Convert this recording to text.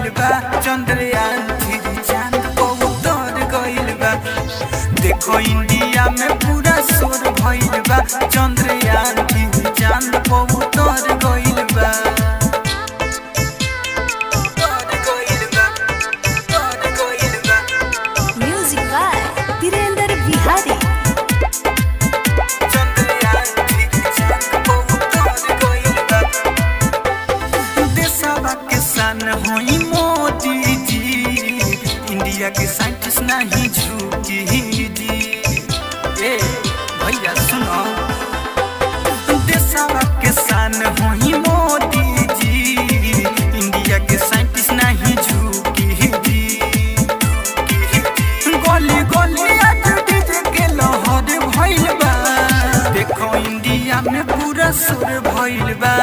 गइल बा, चंद्रयान 3 चांद पर उतर गइल बा। देखो इंडिया में पूरा शोर भइल बा, चंद्रयान 3 चांद पर उतर गइल बा। Music by Virendra Bihari. Chandrayaan 3 चांद पर उतर गइल बा। देशवा के शान होई मोदी जी, इंडिया के साइंटिस्ट नहीं झुकी जी। ए भैया सुनो, देशवा के शान होई मोदी जी, इंडिया के साइंटिस्ट नहीं झुकी जी। गली गली आज डीजे के लहर भइल बा, देखो इंडिया में पूरा सुर भइल बा,